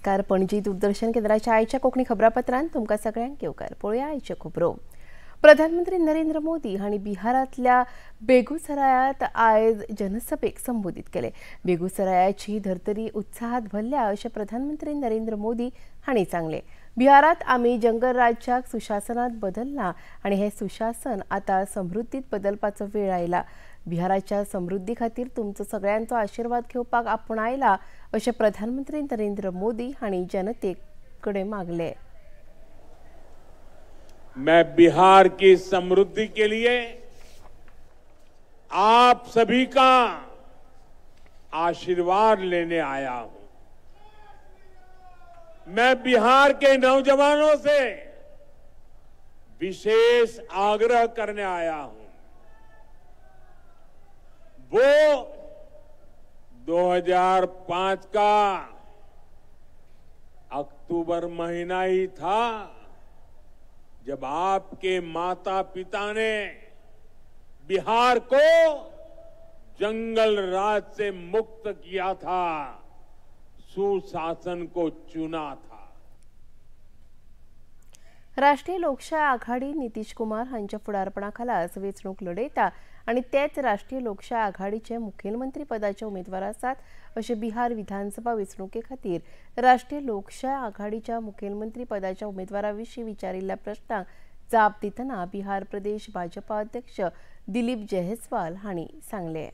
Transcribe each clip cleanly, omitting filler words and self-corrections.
नमस्कार. पणजी दूरदर्शन केंद्राच्या आयच्या कोंकणी खबरापत्रांत तुमकां सगळ्यांक येवकार. पळोवया आयच्यो खबरो. प्रधानमंत्री नरेंद्र मोदी हांणी बिहारांतल्या बेगुसरायांत आयज जनसभेक संबोधीत केले. बेगुसरायाची धर्तरी उत्साहात भरल्या अशें प्रधानमंत्री नरेंद्र मोदी हांणी सांगलें. बिहारांत आमी जंगल राज्याक सुशासनांत बदलला आनी हें सुशासन आतां समृद्धीत बदलपाचो वेळ आयला. बिहाराच्या समृद्धी खातीर तुमचो सगळ्यांचो आशिर्वाद घेवपाक आपूण आयला अशें प्रधानमंत्री नरेंद्र मोदी हांणी जनते कडेन मागलें. मैं बिहार की समृद्धि के लिए आप सभी का आशीर्वाद लेने आया हूं. मैं बिहार के नौजवानों से विशेष आग्रह करने आया हूं. वो 2005 का अक्टूबर महीना ही था जब आपके माता पिता ने बिहार को जंगल राज से मुक्त किया था, सुशासन को चुना था. राष्ट्रीय लोकशाय आघाडी नितीश कुमार हांच्या फुडारपणा खाला वेंचणूक लढयता आनी तेच राष्ट्रीय लोकशाय आघाडीचे मुखेलमंत्री पदाचे उमेदवार आसात अशें बिहार विधानसभा वेंचणुके खातीर राष्ट्रीय लोकशाय आघाडीच्या मुखेलमंत्री पदाच्या उमेदवारा विशीं विचारिल्ल्या प्रश्नाक जाप दितना बिहार प्रदेश भाजपा अध्यक्ष दिलीप जयस्वाल हांणी सांगलें.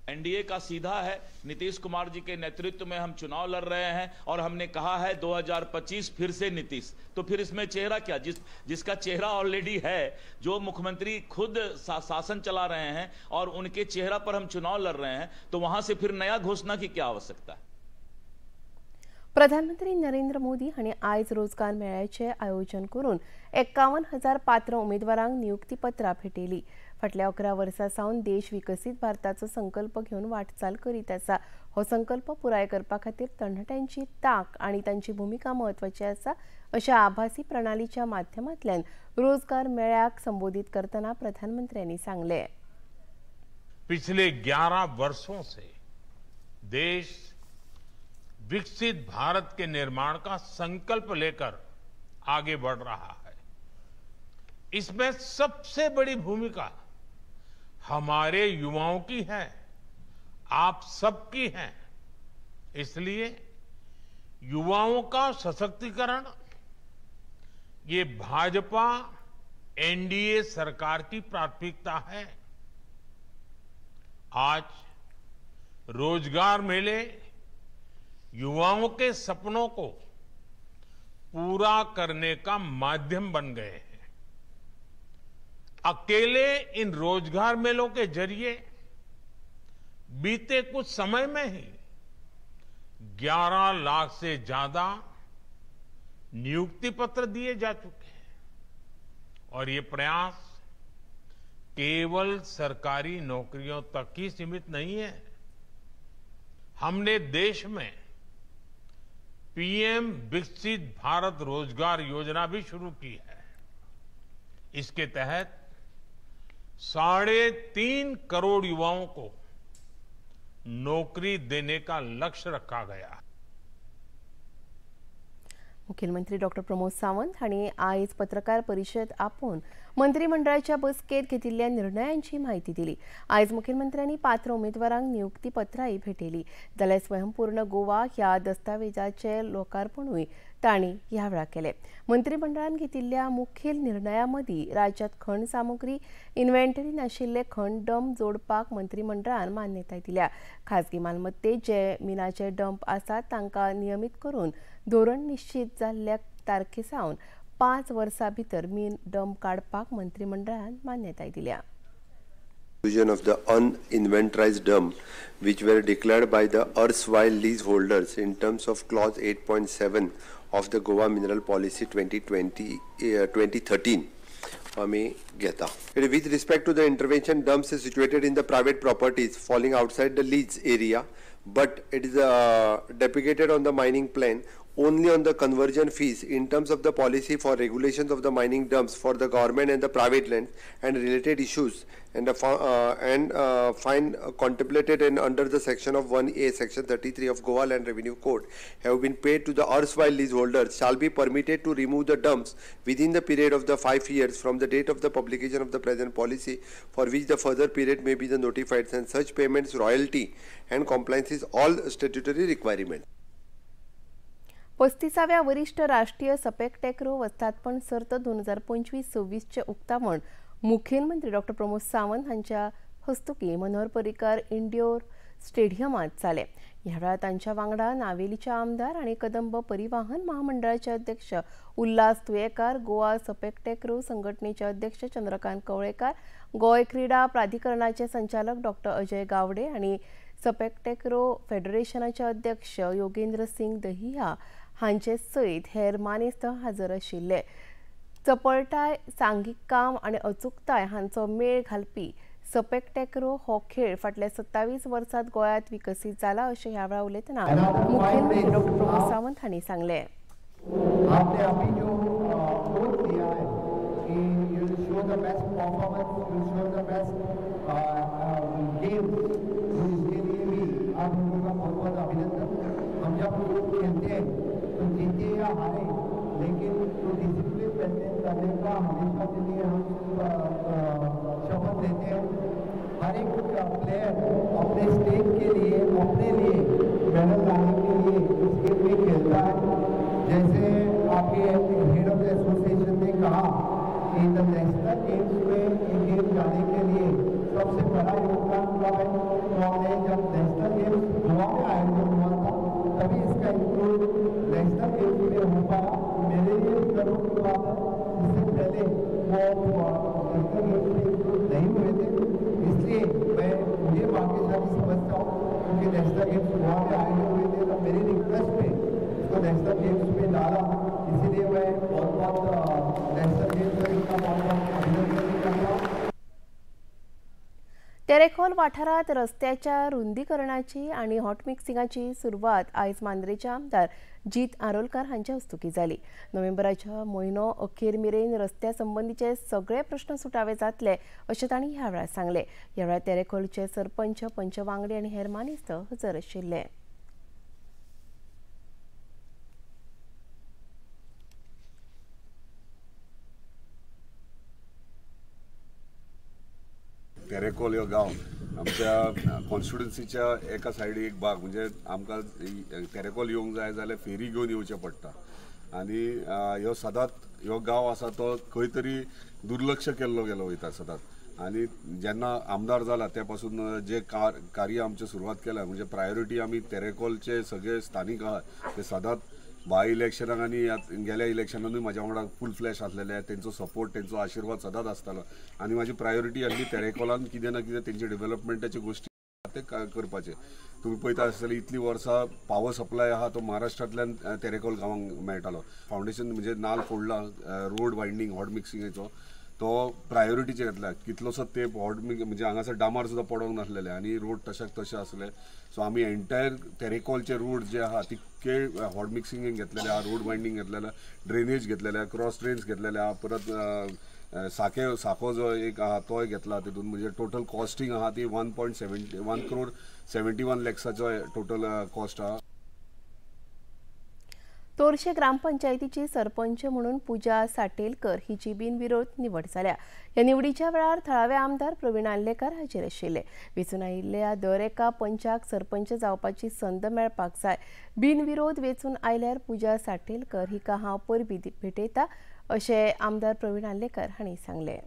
एनडीए का सीधा है, नीतीश कुमार जी के नेतृत्व में हम चुनाव लड़ रहे हैं और हमने कहा है 2025 फिर से नीतीश. तो फिर इसमें चेहरा क्या, जिसका चेहरा ऑलरेडी है, जो मुख्यमंत्री खुद शासन चला रहे हैं और उनके चेहरा पर हम चुनाव लड़ रहे हैं, तो वहां से फिर नया घोषणा की क्या आवश्यकता है. प्रधानमंत्री नरेंद्र मोदी हांणी आयज रोजगार मेळ्याचें आयोजन करून 51,000 पात्र उमेदवारांक नियुक्तीपत्रां भेटयली. फाटल्या 11 वर्सां सावन देश विकसीत भारताचो संकल्प घेवन वाटचाल करीत आसा. हो संकल्प पुराय करपा खातीर तरणाट्यांची तांक आनी तांची भुमिका म्हत्वाची आसा अशें आभासी प्रणालीच्या माध्यमांतल्यान रोजगार मेळ्याक संबोधीत करतना प्रधानमंत्र्यांनी सांगलें. पिछले 11 वर्षों से देश विकसित भारत के निर्माण का संकल्प लेकर आगे बढ़ रहा है. इसमें सबसे बड़ी भूमिका हमारे युवाओं की है, आप सबकी है. इसलिए युवाओं का सशक्तिकरण ये भाजपा एनडीए सरकार की प्राथमिकता है. आज रोजगार मेले युवाओं के सपनों को पूरा करने का माध्यम बन गए हैं. अकेले इन रोजगार मेलों के जरिए बीते कुछ समय में ही 11 लाख से ज्यादा नियुक्ति पत्र दिए जा चुके हैं और ये प्रयास केवल सरकारी नौकरियों तक ही सीमित नहीं है. हमने देश में पीएम विकसित भारत रोजगार योजना भी शुरू की है. इसके तहत 3.5 करोड़ युवाओं को नौकरी देने का लक्ष्य रखा गया. मुख्यमंत्री डॉक्टर प्रमोद सावंत हांणी आयज पत्रकार परिशद आपोवन मंत्रिमंडळाच्या बसकेंत घेतिल्ल्या निर्णयांची म्हायती दिली. आयज मुखेलमंत्र्यांनी पात्र उमेदवारांक नियुक्तीपत्रांय भेटयली. जाल्यार स्वयंपूर्ण गोवा ह्या दस्तावेजाचें लोकार्पणूय तांणी ह्या वेळार केलें. मंत्रिमंडळान घेतिल्ल्या मुखेल निर्णयां मदीं राज्यांत खण सामुग्री इन्व्हेंटरी नाशिल्ले खण डंप जोडपाक मंत्रिमंडळान मान्यताय दिल्या. खाजगी मालमत्तेत जे मिनाचे डंप आसात तांकां नियमीत करून धोरण निश्चीत जाल्ल्या तारखे सावन 5 वर्सां भितर मीन डंप काडपाक मंत्रिमंडळान मान्यताय दिल्या. Of the uninventorized dump which were declared by the erstwhile leaseholders in terms of clause 8.7 of the Goa Mineral Policy 2013 आमी घेता. With respect to the intervention, dumps is situated in the private properties falling outside the lease area, but it is depicted on the mining plan. only on the conversion fees in terms of the policy for regulations of the mining dumps for the government and the private lands and related issues and the fine contemplated and under the section of 1A section 33 of Goa Land Revenue Code have been paid to the erstwhile leaseholders shall be permitted to remove the dumps within the period of the 5 years from the date of the publication of the present policy, for which the further period may be the notified, and such payments, royalty and compliance is all statutory requirement. 35व्या वरिष्ठ राष्ट्रीय सपेक टॅक्रो वस्तादपण सर्त 2025-26 चे उक्तावण मुखेलमंत्री doctor Pramod Sawant हांच्या हस्तुकी Manohar Parrikar indoor स्टेडियमात जाले। ह्या वेळार तांच्या वांगडा नावेलीचे आमदार आनी कदंब परिवहन महामंडळाचे अध्यक्ष उल्हास तुयेकार, गोवा सपेक टॅक्रो संघटनेचे अध्यक्ष चंद्रकांत कवळेकार, गोंय क्रीडा प्राधिकरणाचे संचालक डॉक्टर अजय गावडे आनी सपेक टॅक्रो फेडरेशनाचे अध्यक्ष योगेंद्र सिंग दहिया हांचे सयत हेर मानेस्त हजर आशिल्ले। चपळटाय, सांघीक काम आनी अचूकताय हांचो मेळ घालपी सपेक टॅक्रो हो खेळ फाटल्या 27 वर्सांत गोंयांत विकसीत जाला अशें ह्या वेळार उलयतना मुखेलमंत्री डॉक्टर प्रमोद सावंत हांणी सांगलें। आपने अभी जो ओथ लिया है कि you will show the best performance, you will show the best game, इसके लिए भी आप लोगों का बहुत बहुत अभिनंदन। हम जब खेलते हैं तो जीते या हारे, लेकिन जो डिसिप्लिन मेंटेन करने का हमेशा के लिए हम शपथ लेते हैं। हर एक प्लेयर अपने स्टेट के लिए, अपने लिए मेडल लाने के लिए इस गेम में खेलता है। जैसे आपके हेड ऑफ the association ने कहा कि the national games में ये गेम जाने के लिए सबसे बड़ा योगदान कब है, तो हमने जब नेशनल गेम्स गोवा में आयोजन हुआ था तभी इसका इंक्लूड नेशनल गेम्स में हो पाया। मेरे लिए भी गर्व की बात है, इससे पहले वो नेशनल गेम्स में इंक्लूड नहीं हुए थे, इसलिए मैं मुझे भाग्यशाली समझता हूँ क्योंकि नेशनल गेम्स गोवा में आयोजन हुए थे तो मेरी रिक्वेस्ट पे इसको नेशनल गेम्स में डाला, इसीलिए मैं बहुत बहुत नेशनल गेम्स में इसका बहुत बहुत अभिनंदन भी करता हूँ। तेरेखोल वाठारात रस्त्याच्या रुंदीकरणाची आनी हॉटमिक्सिंगाची सुरवात आयज मांद्रेचे आमदार जीत आरोलकार हांच्या हस्तुकी जाली। नोव्हेंबराच्या म्हयनो अखेर मेरेन रस्त्या संबंदीचे सगळे प्रश्न सुटावे जातले अशें तांणी ह्या वेळार सांगलें। ह्या वेळार तेरेखोलचे सरपंच, पंच वांगडी आनी हेर मानेस्त हजर आशिल्ले। तेरेखोल ह्यो गांव आमच्या कॉन्स्टिट्युन्सीच्या एका सायडी एक भाग, म्हणजे आमकां तेरेखोल येवंक जाय जाल्यार फेरी घेवन येवचें पडटा आनी ह्यो सदांच ह्यो गांव आसा तो खंय तरी दुर्लक्ष केल्लो गेलो वयता सदांच। आनी जेन्ना आमदार जाला त्या पासून जे कार्य आमचें सुरवात केल्या, म्हणजे प्रायोरिटी आमी तेरेखोलचे सगळे स्थानीक आहा ते सदांच बाय इलेक्शनाक आनी गेल्या इलेक्शनानूय म्हाज्या वांगडा फूल फ्लॅश आसलेले, तेंचो सपोर्ट, तेंचो आशिर्वाद सदांच आसतालो आनी म्हाजी प्रायोरिटी आसली तेरेखोलान कितें ना कितें तेंचे डेव्हलपमेंटाच्यो गोश्टी ते करपाचे। तुमी पळयता आसतले इतलीं वर्सां पावर सप्लाय आहा तो महाराष्ट्रांतल्यान तेरेखोल गांवांक मेळटालो। फावंडेशन म्हणजे नाल फोडला, रोड वायंडींग हॉट मिक्सिंगाचो तो प्रायोरिटीचेर घेतला। कितलोसो तेंप हॉट मिक्स म्हणजे हांगासर डामार सुद्दां पडोंक नासलेले आनी रोड तशाक तशे आसले। सो आमी एंटायर तेरेखोलचे रोड जे आहा तितके हॉट मिक्सिंगेक घेतलेले आहा, रोड वायंडींग घेतलेले, ड्रेनेज घेतलेले, क्रॉस ड्रेन्स घेतलेले आहा, परत साके साको जो एक आहा तोय घेतला। तितून म्हणजे टोटल कॉस्टिंग आहा ती 1.71 करोड 71 लॅक्साचो टोटल कॉस्ट आहा। तोरशे ग्रामपंचायतीची सरपंच म्हणून पूजा साटेलकर हिची बिनविरोध निवड जाल्या। ह्या निवडीच्या वेळार थळावे आमदार प्रवीण आर्लेकर हाजीर आशिल्ले। वेंचून आयिल्ल्या दर एका पंचाक सरपंच जावपाची संद मेळपाक जाय। बिनविरोध वेंचून आयल्यार पूजा साटेलकर हिका हांव परबीं भेटयता अशें आमदार प्रवीण आर्लेकर हांणी सांगलें।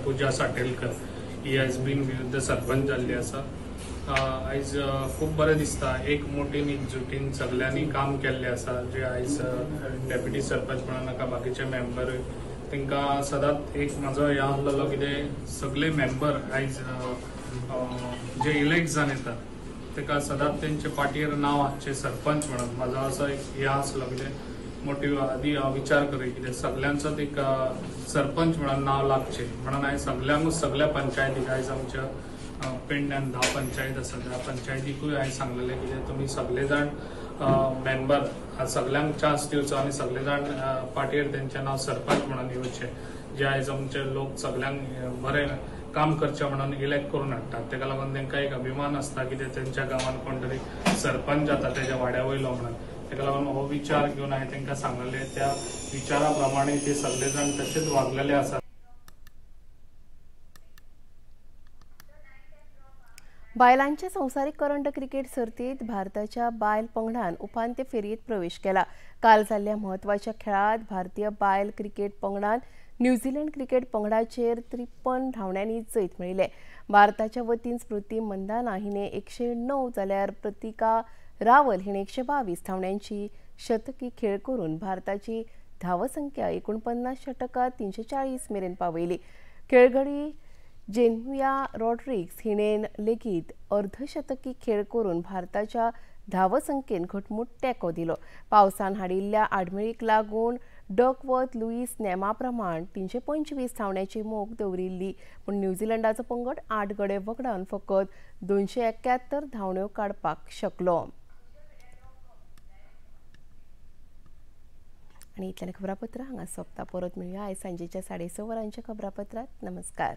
पूजा साटेलकर ही आयज बिनविरुद्ध सरपंच जाल्ली आसा। आयज खूब बरें दिसता, एक मोटीन एकजुटीन सगल्यांनी काम केल्लें आसा। जे आयज डेप्युटी सरपंच म्हणून नाका बाकीचे मेंबर तांकां सदांच एक म्हाजो हें आसलेलो कितें सगळे मेंबर आयज जे इलेक्ट जावन येतात ताका सदांच तेंचे पाटयेर नांव आसचें सरपंच म्हणून। म्हाजो असो एक हें आसलो कितें मोटिव आदी हांव विचार करी कितें सगल्यांचोच एक सरपंच म्हणून नांव लागचें म्हणून हांवें सगल्यांकूच सगल्या पंचायतीक आयज आमच्या पेडण्यान 10 पंचायत आसा, 10 पंचायतीकूय हांवें सांगलेलें कितें तुमी सगळे जाण मेंबर सगल्यांक चान्स दिवचो आनी सगळे जाण पाटयेर तेंचें नांव सरपंच म्हणून येवचें, जे आयज आमचे लोक सगल्यांक बरें काम करचें म्हणून इलेक्ट करून हाडटात. तेका लागून तेंकां एक अभिमान आसता की ते तेंच्या गांवान कोण तरी सरपंच जाता तेज्या वाड्या वयलो म्हणून. तेका लागून हो विचार घेवन हांवें तेंकां सांगलें, त्या विचारा प्रमाणे ते सगळे जाण तशेंच वागलेले आसात. बायलांच्या संवसारीक करंड क्रिकेट सर्तीत भारताच्या बायल पंगडान उपांत्य फेरयेत प्रवेश केला. काल जाल्ल्या म्हत्वाच्या खेळांत भारतीय बायल क्रिकेट पंगडान न्यूझीलंड क्रिकेट पंगडाचेर 53 धांवड्यांनी जैत मेळयलें. भारताच्या वतीन स्मृती मंदाना हिणे 109 जाल्यार प्रतिका रावल हिणे 122 धांवड्यांची शतकी खेळ करून भारताची धांवसंख्या 49 षटकात 340 मेरेन पावयली. खेळगडी जेन्हुया रॉड्रिग्स हिणेन लेगीत अर्धशतकी खेळ करून भारताच्या धांवसंख्येन घटमूट तेंको दिलो. पावसान हाडिल्ल्या आडमेळीक लागून डकवर्थ लुईस नेमा प्रमाण 325 धांवड्याची मोख दवरिल्ली, पूण न्यूझीलंडाचो पंगड 8 गडे वगडावन फकत 271 धांवड्यो काडपाक शकलो. आनी इतल्यान खबरापत्र हांगा सोंपता. परत मेळुया आयज सांजेच्या 6:30 वरांच्या खबरापत्रांत. नमस्कार.